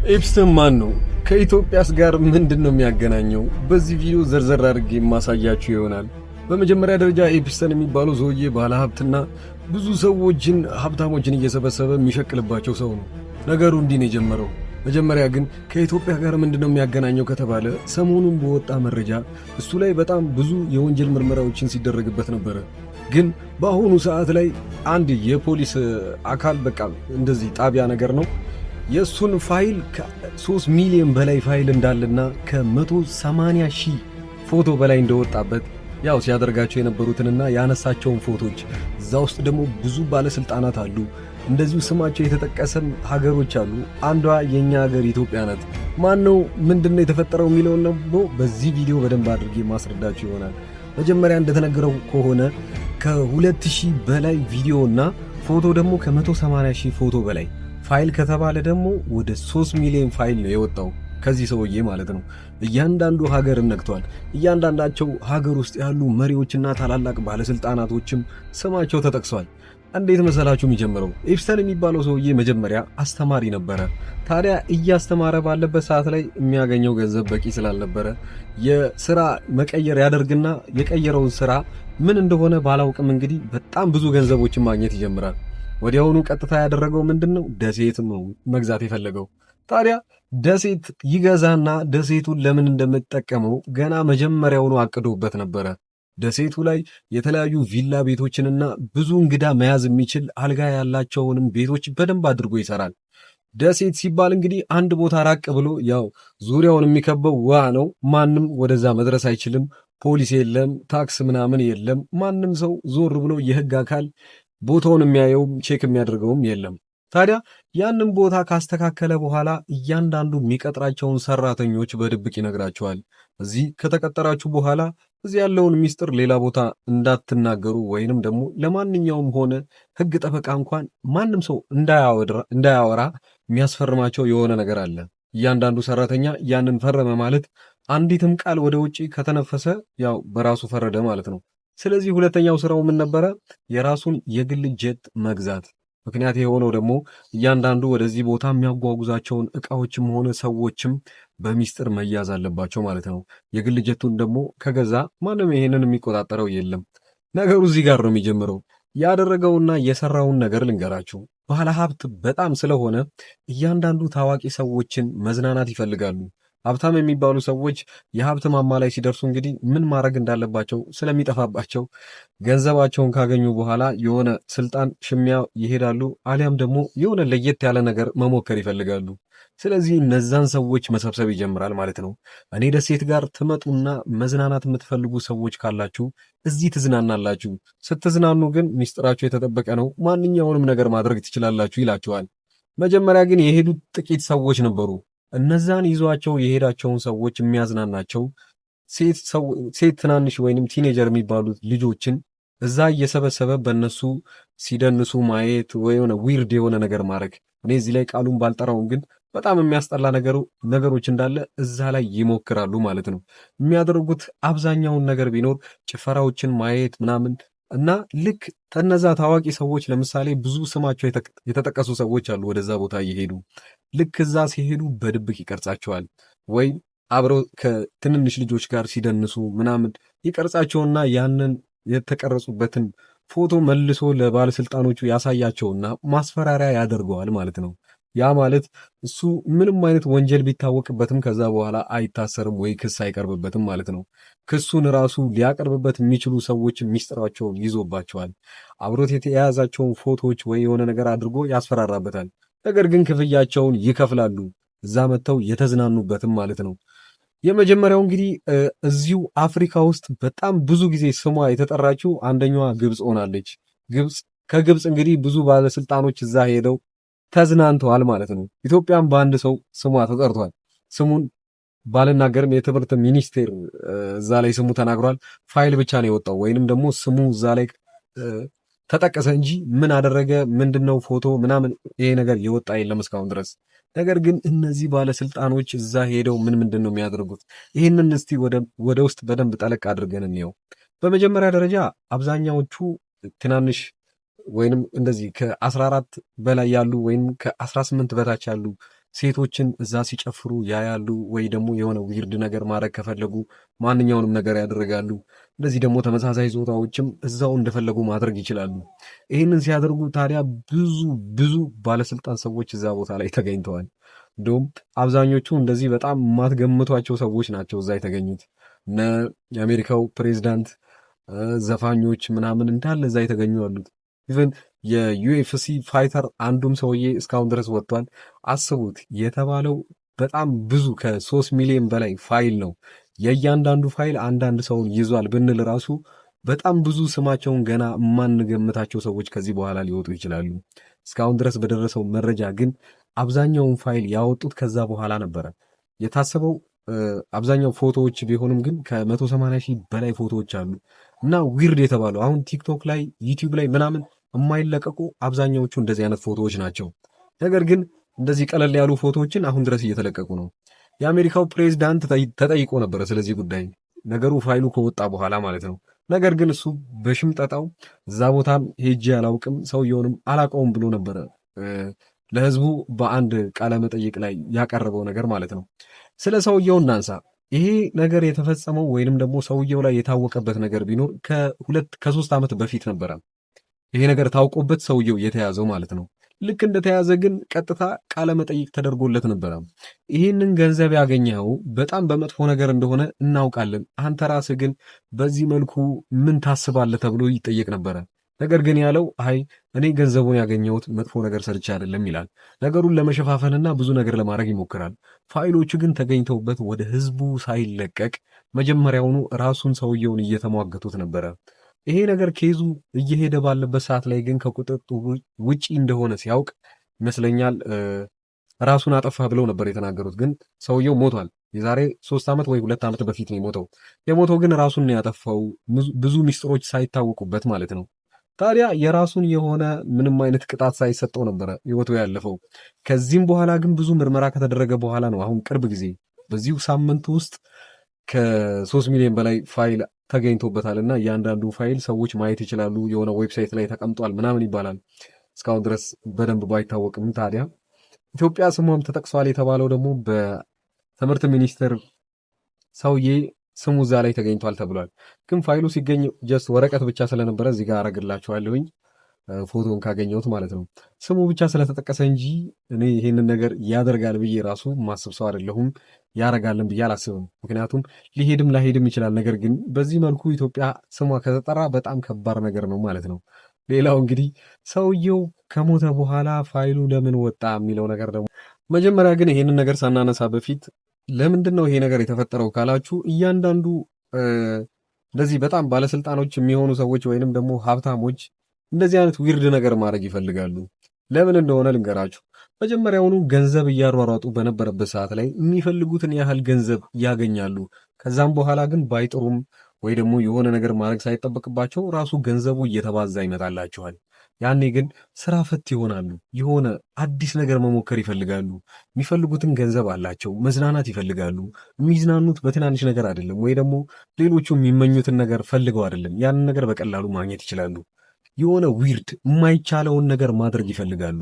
ኤፕስተን ማን ነው? ከኢትዮጵያስ ጋር ምንድን ነው የሚያገናኘው? በዚህ ቪዲዮ ዘርዘር አድርጌ የማሳያችሁ ይሆናል። በመጀመሪያ ደረጃ ኤፕስተን የሚባለው ሰውዬ ባለሀብትና ብዙ ሰዎችን፣ ሀብታሞችን እየሰበሰበ የሚሸቅልባቸው ሰው ነው። ነገሩ እንዲህ ነው የጀመረው። መጀመሪያ ግን ከኢትዮጵያ ጋር ምንድን ነው የሚያገናኘው ከተባለ፣ ሰሞኑን በወጣ መረጃ እሱ ላይ በጣም ብዙ የወንጀል ምርመራዎችን ሲደረግበት ነበረ። ግን በአሁኑ ሰዓት ላይ አንድ የፖሊስ አካል፣ በቃ እንደዚህ ጣቢያ ነገር ነው፣ የእሱን ፋይል ከ3 ሚሊዮን በላይ ፋይል እንዳለና ከ180 ሺህ ፎቶ በላይ እንደወጣበት፣ ያው ሲያደርጋቸው የነበሩትንና ያነሳቸውን ፎቶች፣ እዛ ውስጥ ደግሞ ብዙ ባለስልጣናት አሉ። እንደዚሁ ስማቸው የተጠቀሰም ሀገሮች አሉ። አንዷ የእኛ ሀገር ኢትዮጵያ ናት። ማን ነው፣ ምንድን ነው የተፈጠረው የሚለውን ደግሞ በዚህ ቪዲዮ በደንብ አድርጌ ማስረዳችሁ ይሆናል። መጀመሪያ እንደተነገረው ከሆነ ከ2000 በላይ ቪዲዮ እና ፎቶ ደግሞ ከ180 ሺህ ፎቶ በላይ፣ ፋይል ከተባለ ደግሞ ወደ 3 ሚሊዮን ፋይል ነው የወጣው ከዚህ ሰውዬ ማለት ነው። እያንዳንዱ ሀገርን ነክቷል። እያንዳንዳቸው ሀገር ውስጥ ያሉ መሪዎችና ታላላቅ ባለስልጣናቶችም ስማቸው ተጠቅሷል። እንዴት መሰላችሁ የሚጀምረው? ኤፕስተን የሚባለው ሰውዬ መጀመሪያ አስተማሪ ነበረ። ታዲያ እያስተማረ ባለበት ሰዓት ላይ የሚያገኘው ገንዘብ በቂ ስላልነበረ የስራ መቀየር ያደርግና የቀየረውን ስራ ምን እንደሆነ ባላውቅም እንግዲህ በጣም ብዙ ገንዘቦችን ማግኘት ይጀምራል። ወዲያውኑ ቀጥታ ያደረገው ምንድን ነው? ደሴት ነው መግዛት የፈለገው። ታዲያ ደሴት ይገዛና ደሴቱን ለምን እንደምጠቀመው ገና መጀመሪያውኑ አቅዶበት ነበረ። ደሴቱ ላይ የተለያዩ ቪላ ቤቶችንና ብዙ እንግዳ መያዝ የሚችል አልጋ ያላቸውንም ቤቶች በደንብ አድርጎ ይሰራል። ደሴት ሲባል እንግዲህ አንድ ቦታ ራቅ ብሎ ያው ዙሪያውን የሚከበው ውሃ ነው። ማንም ወደዛ መድረስ አይችልም። ፖሊስ የለም፣ ታክስ ምናምን የለም። ማንም ሰው ዞር ብሎ የህግ አካል ቦታውን የሚያየውም check የሚያደርገውም የለም። ታዲያ ያንን ቦታ ካስተካከለ በኋላ እያንዳንዱ የሚቀጥራቸውን ሰራተኞች በድብቅ ይነግራቸዋል። እዚህ ከተቀጠራችሁ በኋላ እዚህ ያለውን ሚስጥር ሌላ ቦታ እንዳትናገሩ ወይንም ደግሞ ለማንኛውም ሆነ ህግ ጠበቃ እንኳን ማንም ሰው እንዳያወራ የሚያስፈርማቸው የሆነ ነገር አለ። እያንዳንዱ ሰራተኛ ያንን ፈረመ ማለት አንዲትም ቃል ወደ ውጭ ከተነፈሰ ያው በራሱ ፈረደ ማለት ነው። ስለዚህ ሁለተኛው ስራው ምን ነበረ? የራሱን የግል ጀት መግዛት። ምክንያት የሆነው ደግሞ እያንዳንዱ ወደዚህ ቦታ የሚያጓጉዛቸውን እቃዎችም ሆነ ሰዎችም በሚስጥር መያዝ አለባቸው ማለት ነው። የግል ጀቱን ደግሞ ከገዛ ማንም ይሄንን የሚቆጣጠረው የለም። ነገሩ እዚህ ጋር ነው የሚጀምረው። ያደረገውና የሰራውን ነገር ልንገራችሁ። ባለ ሀብት በጣም ስለሆነ እያንዳንዱ ታዋቂ ሰዎችን መዝናናት ይፈልጋሉ። ሀብታም የሚባሉ ሰዎች የሀብት ማማ ላይ ሲደርሱ እንግዲህ ምን ማድረግ እንዳለባቸው ስለሚጠፋባቸው ገንዘባቸውን ካገኙ በኋላ የሆነ ስልጣን ሽሚያ ይሄዳሉ፣ አሊያም ደግሞ የሆነ ለየት ያለ ነገር መሞከር ይፈልጋሉ። ስለዚህ እነዛን ሰዎች መሰብሰብ ይጀምራል ማለት ነው። እኔ ደሴት ጋር ትመጡና መዝናናት የምትፈልጉ ሰዎች ካላችሁ እዚህ ትዝናናላችሁ። ስትዝናኑ ግን ሚስጥራችሁ የተጠበቀ ነው፣ ማንኛውንም ነገር ማድረግ ትችላላችሁ ይላቸዋል። መጀመሪያ ግን የሄዱት ጥቂት ሰዎች ነበሩ። እነዛን ይዟቸው የሄዳቸውን ሰዎች የሚያዝናናቸው ሴት ትናንሽ ወይንም teenager የሚባሉት ልጆችን እዛ እየሰበሰበ በእነሱ ሲደንሱ ማየት ወይ የሆነ weird የሆነ ነገር ማድረግ፣ እኔ እዚህ ላይ ቃሉን ባልጠራውም ግን በጣም የሚያስጠላ ነገሮች እንዳለ እዛ ላይ ይሞክራሉ ማለት ነው። የሚያደርጉት አብዛኛውን ነገር ቢኖር ጭፈራዎችን ማየት ምናምን እና ልክ ከነዛ ታዋቂ ሰዎች፣ ለምሳሌ ብዙ ስማቸው የተጠቀሱ ሰዎች አሉ፣ ወደዛ ቦታ እየሄዱ ልክ እዛ ሲሄዱ በድብቅ ይቀርጻቸዋል ወይ አብረው ከትንንሽ ልጆች ጋር ሲደንሱ ምናምን ይቀርጻቸውና ያንን የተቀረጹበትን ፎቶ መልሶ ለባለስልጣኖቹ ያሳያቸውና ማስፈራሪያ ያደርገዋል ማለት ነው። ያ ማለት እሱ ምንም አይነት ወንጀል ቢታወቅበትም ከዛ በኋላ አይታሰርም ወይ ክስ አይቀርብበትም ማለት ነው። ክሱን ራሱ ሊያቀርብበት የሚችሉ ሰዎች ሚስጥራቸውን ይዞባቸዋል። አብሮት የተያያዛቸውን ፎቶዎች ወይ የሆነ ነገር አድርጎ ያስፈራራበታል። ነገር ግን ክፍያቸውን ይከፍላሉ። እዛ መጥተው የተዝናኑበትም ማለት ነው። የመጀመሪያው እንግዲህ እዚሁ አፍሪካ ውስጥ በጣም ብዙ ጊዜ ስሟ የተጠራችው አንደኛዋ ግብፅ ሆናለች። ግብፅ፣ ከግብፅ እንግዲህ ብዙ ባለስልጣኖች እዛ ሄደው ተዝናንተዋል ማለት ነው። ኢትዮጵያም በአንድ ሰው ስሟ ተጠርቷል። ስሙን ባልናገርም የትምህርት ሚኒስቴር እዛ ላይ ስሙ ተናግሯል። ፋይል ብቻ ነው የወጣው ወይንም ደግሞ ስሙ እዛ ላይ ተጠቀሰ እንጂ ምን አደረገ፣ ምንድነው ፎቶ ምናምን ይሄ ነገር የወጣ የለም እስካሁን ድረስ። ነገር ግን እነዚህ ባለስልጣኖች እዛ ሄደው ምን ምንድን ነው የሚያደርጉት? ይህንን እስቲ ወደ ውስጥ በደንብ ጠለቅ አድርገን እንየው። በመጀመሪያ ደረጃ አብዛኛዎቹ ትናንሽ ወይንም እንደዚህ ከ14 በላይ ያሉ ወይም ከ18 በታች ያሉ ሴቶችን እዛ ሲጨፍሩ ያያሉ፣ ወይ ደግሞ የሆነ weird ነገር ማድረግ ከፈለጉ ማንኛውንም ነገር ያደርጋሉ። እንደዚህ ደግሞ ተመሳሳይ ጾታዎችም እዛው እንደፈለጉ ማድረግ ይችላሉ። ይህንን ሲያደርጉ ታዲያ ብዙ ብዙ ባለስልጣን ሰዎች እዛ ቦታ ላይ ተገኝተዋል። እንዲሁም አብዛኞቹ እንደዚህ በጣም የማትገምቷቸው ሰዎች ናቸው እዛ የተገኙት። እነ የአሜሪካው ፕሬዚዳንት፣ ዘፋኞች ምናምን እንዳለ እዛ የተገኙ አሉት። Even የ UFC fighter አንዱም ሰውዬ እስካሁን ድረስ ወጥቷል። አስቡት፣ የተባለው በጣም ብዙ ከ3 ሚሊዮን በላይ ፋይል ነው። የእያንዳንዱ ፋይል አንዳንድ ሰውን ይዟል ብንል ራሱ በጣም ብዙ ስማቸውን ገና የማንገምታቸው ሰዎች ከዚህ በኋላ ሊወጡ ይችላሉ። እስካሁን ድረስ በደረሰው መረጃ ግን አብዛኛውን ፋይል ያወጡት ከዛ በኋላ ነበረ የታሰበው። አብዛኛው ፎቶዎች ቢሆንም ግን ከ180 ሺህ በላይ ፎቶዎች አሉ እና weird የተባሉ አሁን ቲክቶክ ላይ፣ ዩቲዩብ ላይ ምናምን የማይለቀቁ አብዛኛዎቹ እንደዚህ አይነት ፎቶዎች ናቸው። ነገር ግን እንደዚህ ቀለል ያሉ ፎቶዎችን አሁን ድረስ እየተለቀቁ ነው። የአሜሪካው ፕሬዚዳንት ተጠይቆ ነበረ ስለዚህ ጉዳይ፣ ነገሩ ፋይሉ ከወጣ በኋላ ማለት ነው። ነገር ግን እሱ በሽምጠጣው እዛ ቦታም ሄጄ አላውቅም፣ ሰውየውንም አላውቀውም ብሎ ነበረ ለህዝቡ በአንድ ቃለ መጠይቅ ላይ ያቀረበው ነገር ማለት ነው። ስለ ሰውየው እናንሳ። ይሄ ነገር የተፈጸመው ወይንም ደግሞ ሰውየው ላይ የታወቀበት ነገር ቢኖር ከ2 ከ3 ዓመት በፊት ነበረ። ይሄ ነገር ታውቆበት ሰውየው የተያዘው ማለት ነው። ልክ እንደተያዘ ግን ቀጥታ ቃለ መጠይቅ ተደርጎለት ነበረ። ይህንን ገንዘብ ያገኘኸው በጣም በመጥፎ ነገር እንደሆነ እናውቃለን፣ አንተ ራስህ ግን በዚህ መልኩ ምን ታስባለህ ተብሎ ይጠየቅ ነበረ። ነገር ግን ያለው አይ፣ እኔ ገንዘቡን ያገኘሁት መጥፎ ነገር ሰርቼ አይደለም ይላል። ነገሩን ለመሸፋፈንና ብዙ ነገር ለማድረግ ይሞክራል። ፋይሎቹ ግን ተገኝተውበት ወደ ህዝቡ ሳይለቀቅ መጀመሪያውኑ ራሱን ሰውየውን እየተሟገቱት ነበረ። ይሄ ነገር case ኡ እየሄደ ባለበት ሰዓት ላይ ግን ከቁጥጥር ውጪ እንደሆነ ሲያውቅ ይመስለኛል ራሱን አጠፋ ብለው ነበር የተናገሩት። ግን ሰውየው ሞቷል። የዛሬ 3 ዓመት ወይ 2 ዓመት በፊት ነው የሞተው። የሞተው ግን ራሱን ነው ያጠፋው፣ ብዙ ሚስጥሮች ሳይታወቁበት ማለት ነው። ታዲያ የራሱን የሆነ ምንም አይነት ቅጣት ሳይሰጠው ነበረ ህይወቱ ያለፈው። ከዚህም በኋላ ግን ብዙ ምርመራ ከተደረገ በኋላ ነው አሁን ቅርብ ጊዜ በዚሁ ሳምንት ውስጥ ከ3 ሚሊዮን በላይ ፋይል ተገኝቶበታል እና እያንዳንዱ ፋይል ሰዎች ማየት ይችላሉ። የሆነ website ላይ ተቀምጧል ምናምን ይባላል። እስካሁን ድረስ በደንብ ባይታወቅም ታዲያ ኢትዮጵያ ስሟም ተጠቅሷል የተባለው ደግሞ በትምህርት ሚኒስቴር ሰውዬ ስሙ እዛ ላይ ተገኝቷል ተብሏል። ግን ፋይሉ ሲገኝ just ወረቀት ብቻ ስለነበረ እዚህ ጋር አረግላችኋለሁኝ ፎቶን ካገኘሁት ማለት ነው። ስሙ ብቻ ስለተጠቀሰ እንጂ እኔ ይሄንን ነገር ያደርጋል ብዬ ራሱ ማስብ ሰው አይደለሁም። ያደርጋልን ብዬ አላስብም። ምክንያቱም ሊሄድም ላይሄድም ይችላል። ነገር ግን በዚህ መልኩ ኢትዮጵያ ስሟ ከተጠራ በጣም ከባድ ነገር ነው ማለት ነው። ሌላው እንግዲህ ሰውየው ከሞተ በኋላ ፋይሉ ለምን ወጣ የሚለው ነገር ደግሞ፣ መጀመሪያ ግን ይሄንን ነገር ሳናነሳ በፊት ለምንድን ነው ይሄ ነገር የተፈጠረው ካላችሁ፣ እያንዳንዱ እንደዚህ በጣም ባለስልጣኖች የሚሆኑ ሰዎች ወይንም ደግሞ ሀብታሞች እንደዚህ አይነት weird ነገር ማድረግ ይፈልጋሉ። ለምን እንደሆነ ልንገራችሁ። መጀመሪያውኑ ገንዘብ እያሯሯጡ በነበረበት ሰዓት ላይ የሚፈልጉትን ያህል ገንዘብ ያገኛሉ። ከዛም በኋላ ግን ባይጥሩም ወይ ደግሞ የሆነ ነገር ማድረግ ሳይጠበቅባቸው ራሱ ገንዘቡ እየተባዛ ይመጣላቸዋል። ያኔ ግን ስራ ፈት ይሆናሉ። የሆነ አዲስ ነገር መሞከር ይፈልጋሉ። የሚፈልጉትን ገንዘብ አላቸው። መዝናናት ይፈልጋሉ። የሚዝናኑት በትናንሽ ነገር አይደለም፣ ወይ ደግሞ ሌሎቹ የሚመኙትን ነገር ፈልገው አይደለም። ያንን ነገር በቀላሉ ማግኘት ይችላሉ። የሆነ weird የማይቻለውን ነገር ማድረግ ይፈልጋሉ።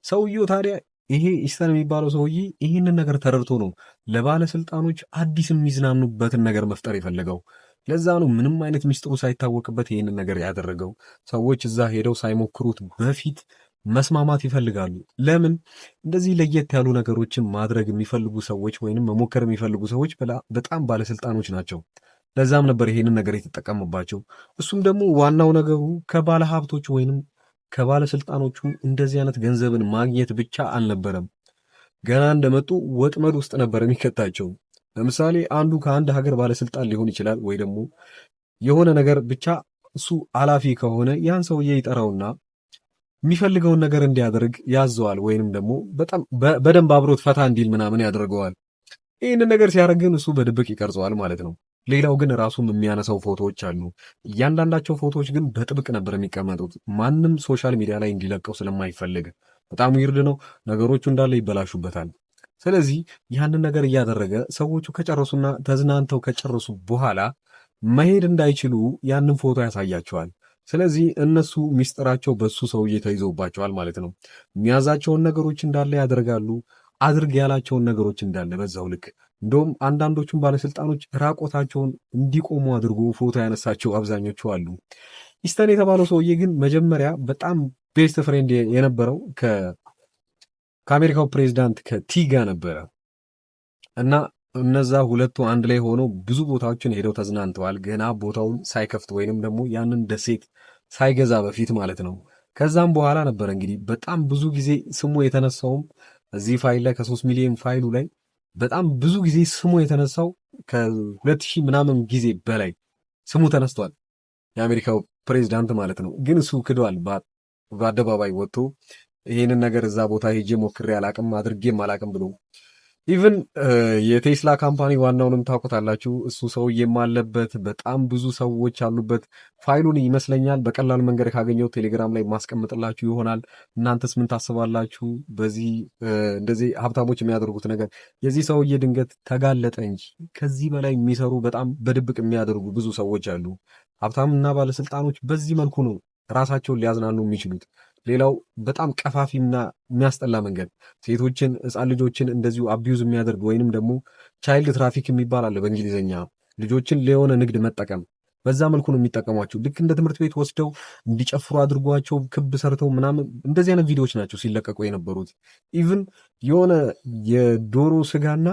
ሰውየው ታዲያ ይሄ ኢስተን የሚባለው ሰውዬ ይህንን ነገር ተረድቶ ነው ለባለስልጣኖች አዲስ የሚዝናኑበትን ነገር መፍጠር የፈለገው። ለዛ ነው ምንም አይነት ሚስጥሩ ሳይታወቅበት ይህንን ነገር ያደረገው። ሰዎች እዛ ሄደው ሳይሞክሩት በፊት መስማማት ይፈልጋሉ። ለምን? እንደዚህ ለየት ያሉ ነገሮችን ማድረግ የሚፈልጉ ሰዎች ወይንም መሞከር የሚፈልጉ ሰዎች በጣም ባለስልጣኖች ናቸው። ለዛም ነበር ይሄንን ነገር የተጠቀመባቸው። እሱም ደግሞ ዋናው ነገሩ ከባለ ሀብቶቹ ወይንም ከባለስልጣኖቹ እንደዚህ አይነት ገንዘብን ማግኘት ብቻ አልነበረም። ገና እንደመጡ ወጥመድ ውስጥ ነበር የሚከታቸው። ለምሳሌ አንዱ ከአንድ ሀገር ባለስልጣን ሊሆን ይችላል፣ ወይ ደግሞ የሆነ ነገር ብቻ እሱ ኃላፊ ከሆነ ያን ሰውዬ ይጠራውና የሚፈልገውን ነገር እንዲያደርግ ያዘዋል፣ ወይንም ደግሞ በጣም በደንብ አብሮት ፈታ እንዲል ምናምን ያደርገዋል። ይህንን ነገር ሲያደርግ ግን እሱ በድብቅ ይቀርጸዋል ማለት ነው። ሌላው ግን ራሱም የሚያነሳው ፎቶዎች አሉ። እያንዳንዳቸው ፎቶዎች ግን በጥብቅ ነበር የሚቀመጡት፣ ማንም social media ላይ እንዲለቀው ስለማይፈልግ። በጣም weird ነው። ነገሮቹ እንዳለ ይበላሹበታል። ስለዚህ ያንን ነገር እያደረገ ሰዎቹ ከጨረሱና ተዝናንተው ከጨረሱ በኋላ መሄድ እንዳይችሉ ያንን ፎቶ ያሳያቸዋል። ስለዚህ እነሱ ሚስጥራቸው በሱ ሰውዬ ተይዘውባቸዋል ማለት ነው። የሚያዛቸውን ነገሮች እንዳለ ያደርጋሉ። አድርግ ያላቸውን ነገሮች እንዳለ በዛው ልክ፣ እንደውም አንዳንዶቹን ባለስልጣኖች ራቆታቸውን እንዲቆሙ አድርጎ ፎቶ ያነሳቸው አብዛኞቹ አሉ። ኢስተን የተባለው ሰውዬ ግን መጀመሪያ በጣም best friend የነበረው ከአሜሪካው ፕሬዚዳንት ከቲ ጋር ነበረ እና እነዛ ሁለቱ አንድ ላይ ሆነው ብዙ ቦታዎችን ሄደው ተዝናንተዋል። ገና ቦታውን ሳይከፍት ወይንም ደግሞ ያንን ደሴት ሳይገዛ በፊት ማለት ነው። ከዛም በኋላ ነበረ እንግዲህ በጣም ብዙ ጊዜ ስሙ የተነሳውም እዚህ ፋይል ላይ፣ ከ3 ሚሊዮን ፋይሉ ላይ በጣም ብዙ ጊዜ ስሙ የተነሳው ከ2000 ምናምን ጊዜ በላይ ስሙ ተነስቷል። የአሜሪካው ፕሬዚዳንት ማለት ነው። ግን እሱ ክዷል። በአደባባይ ወጥቶ ይሄንን ነገር እዛ ቦታ ሄጄ ሞክሬ አላቅም፣ አድርጌም አላቅም ብሎ። Even የቴስላ company ዋናውንም ታውቁታላችሁ። እሱ ሰውዬም አለበት፣ በጣም ብዙ ሰዎች አሉበት። ፋይሉን ይመስለኛል በቀላል መንገድ ካገኘው ቴሌግራም ላይ ማስቀምጥላችሁ ይሆናል። እናንተስ ምን ታስባላችሁ? በዚህ እንደዚህ ሀብታሞች የሚያደርጉት ነገር የዚህ ሰውዬ ድንገት ተጋለጠ እንጂ ከዚህ በላይ የሚሰሩ፣ በጣም በድብቅ የሚያደርጉ ብዙ ሰዎች አሉ። ሀብታምና ባለስልጣኖች በዚህ መልኩ ነው ራሳቸውን ሊያዝናኑ የሚችሉት። ሌላው በጣም ቀፋፊና የሚያስጠላ መንገድ ሴቶችን፣ ሕፃን ልጆችን እንደዚሁ abuse የሚያደርግ ወይንም ደግሞ child traffic የሚባል አለ በእንግሊዝኛ፣ ልጆችን ለየሆነ ንግድ መጠቀም። በዛ መልኩ ነው የሚጠቀሟቸው። ልክ እንደ ትምህርት ቤት ወስደው እንዲጨፍሩ አድርጓቸው ክብ ሰርተው ምናምን እንደዚህ አይነት ቪዲዮዎች ናቸው ሲለቀቁ የነበሩት። Even የሆነ የዶሮ ስጋና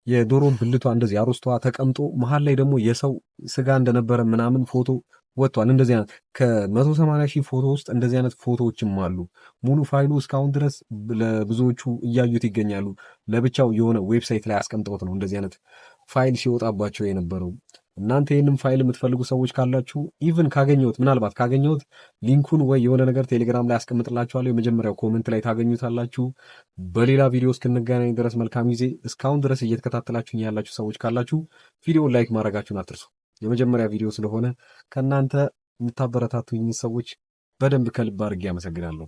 የዶሮ ብልቷ እንደዚህ አሮስቷ ተቀምጦ መሀል ላይ ደግሞ የሰው ስጋ እንደነበረ ምናምን ፎቶ ወጥቷል። እንደዚህ አይነት ከ180,000 ፎቶ ውስጥ እንደዚህ አይነት ፎቶዎችም አሉ። ሙሉ ፋይሉ እስካሁን ድረስ ለብዙዎቹ እያዩት ይገኛሉ። ለብቻው የሆነ website ላይ አስቀምጠውት ነው እንደዚህ አይነት ፋይል ሲወጣባቸው የነበረው። እናንተ ይህንም ፋይል የምትፈልጉ ሰዎች ካላችሁ even ካገኘሁት፣ ምናልባት ካገኘሁት link ኡን ወይ የሆነ ነገር ቴሌግራም ላይ አስቀምጥላችኋለሁ። የመጀመሪያው comment ላይ ታገኙታላችሁ። በሌላ ቪዲዮ እስክንገናኝ ድረስ መልካም ጊዜ። እስካሁን ድረስ እየተከታተላችሁኝ ያላችሁ ሰዎች ካላችሁ ቪዲዮውን like ማድረጋችሁን አትርሱ። የመጀመሪያ ቪዲዮ ስለሆነ ከእናንተ የምታበረታቱኝ ሰዎች በደንብ ከልብ አድርጌ አመሰግናለሁ።